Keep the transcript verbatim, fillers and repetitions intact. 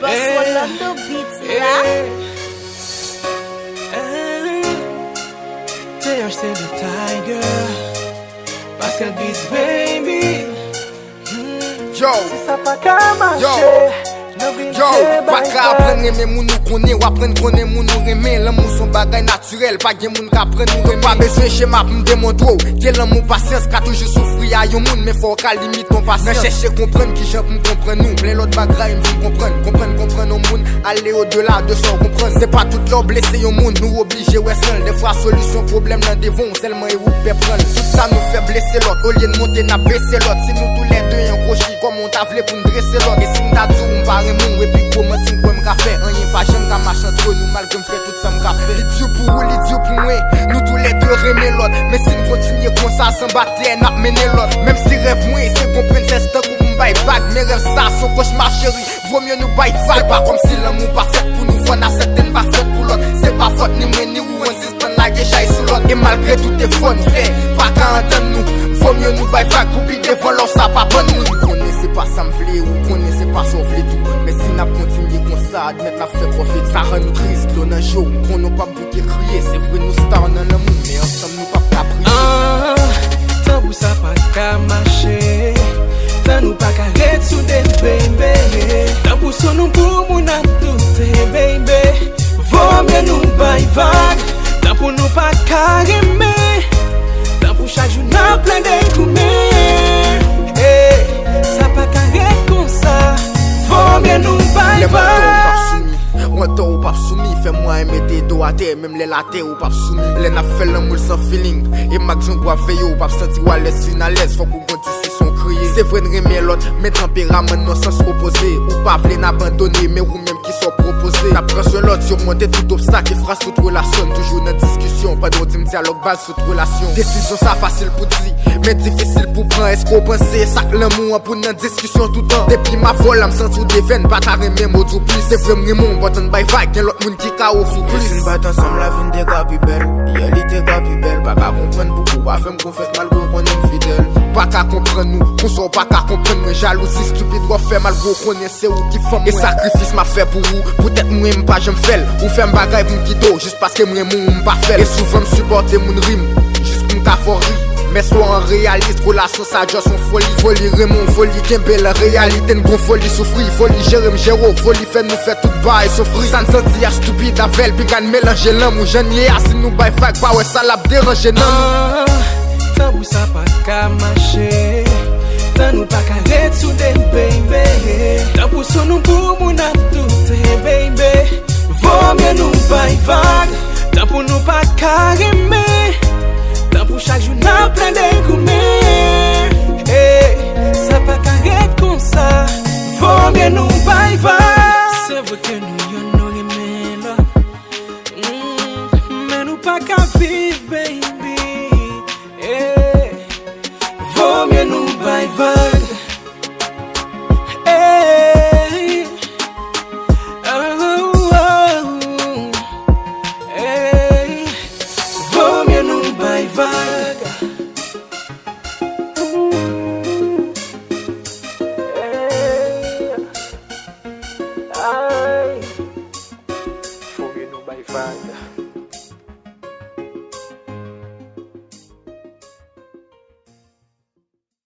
Boss Rolando Beats la. T H C the Tiger, Pascal Beats, baby. Yo, Si sa pa ka yo, mache, nou vin yo, fè pa ka bagay. Aprann renmen moun ou konnen, w aprann konnen moun ou renmen. Lanmou se yon bagay natirèl, pa gen moun k aprann ou renmen. Pa bezwen chema pou m demontre w. Gen lanmou, pasyans, ka toujou soufri a yon moun, men fò w ka limite w pasyans. Nan chèche konprann kijan pou m konprann ou. Plen lòt bagay m fin konprann. Konprann, konprann yon moun, ale odela de sa w konprann. Se pa tout lè w blese yon moun, nou oblije wè san l. Dèfwa solisyon pwoblèm nan devan w sèlman e ou k pè pran l. Tout sa nou fè blese lòt, olye n monte n ap bese lòt. Si nou toulède an kwochi, kòman w ta vle pou n drese lòt? E si m ta di w m pa renmen w, epi gwo manti m kwè m ka fè, anyen pa janm ka mache antre nou malgre m fè tout sa m ka fè. Li di pou ou, li di pou mwen, nou toulède renmen lòt. Men si n kontinye konsa, s anba tè n ap mennen lòt. Menm si rèv mwen se gon prensès tankou pou m bay bag, men rèv sa s on kochma cheri. Vwomye nou bay vag. Se pa kòmsi lanmou pa fèt pou nou, fò n aksepte n pa fèt pou lòt. Se pa fòt ni mwen ni ou, ann sispann lage chay sou lòt. E malgre tout efò n fè, pa ka antann nou. Vwomye nou bay vag pou pi devan lè w sa pa bann nou. M konnen se pa sa m vle, ou konnen se pa sa w vle tou. Men si n ap kontinye konsa, admèt n ap fè twòp fake. Sa rann nou tris, dlo nan je w. M konnen w p ap bouke kriye. Se vre nou star nan lanmou, men ansanm nou p ap ka priye. Ah, tan pou sa pa ka mache. Tan nou pa ka ret soude, baby. Tan pou sou nou pou moun ap doute, baby. Vwomye nou bay vag. Tan pou nou pa ka renmen. Tan pou chak jou n ap plede goumen. Hey, sa pa ka ret konsa. Vwomye nou bay vag. Ou antò ou p ap soumi, fè mwayen mete do atè, menm lè l atè ou p ap soumi. Lè n ap fè lanmou l san feeling, e m ak Django ap veye, ou p ap santi w alèz, fin alèz, fòk ou gon diskisyon kriye. Se vre n renmen lòt, men tanperaman n nan sans opoze. Ou pa vle n abandone, men ou menm kisa w pwopoze? N ap pran swen lòt, sirmonte tout obstak, efraz tout relasyon. N toujou nan diskisyon, pandan w di m dyalòg baz tout relasyon. Desizyon sa fasil pou di, men difisil pou pran. Èske w panse sa k lanmou an pou n nan diskisyon toutan? Depi m ap vòlè m santi w devèn, pa ta renmen m ou di w plis. Se vre m renmen w, but ann bay vag, gen lòt moun ki ka ofri plis. Si n pa t ansanm, lavi n te ka pi bèl. Yè li te ka pi bèl, pa ka konprann pouki w pa fè m konfyans malgre w konnen m fidèl. Pa ka konprann ou, konsa w pa ka konprann mwen. Jalouzi stupid w ap fè malgre w konnen se ou ki fanm mwen. E sakrifis m ap fè pou ou, poutèt mwen m pa janm fè l. Ou fè m bagay pou m kite w, jis paske m renmen w m pa fè l. E souvan m sipòte moun ri m, jis pou m ka fè w ri. Men swa an reyalis, relasyon sa just yon foli. Foli renmen w, foli kenbe l, an reyalite n gon foli soufri. Foli jere m jere w, foli fè nou fè tout bagay sof ri. Sa n santi a stupid avè l, piga n melanje lanmou jan n ye a. Si nou bay vag, pa wè sa l ap deranje nan nou. Ah, tan pou sa pa ka mache. Tan nou pa ka ret soude, baby. Tan pou sou nou pou moun ap doute, baby. Vwomye nou bay vag. Tan pou nou pa ka renmen. Tan pou chak jou n ap plede goumen. Hey, sa pa ka ret konsa. Vwomye nou bay vag. Se vre ke nou youn nou renmen lòt. Mm, men nou pa ka viv, baby. Hey. Vwomye nou bay vag.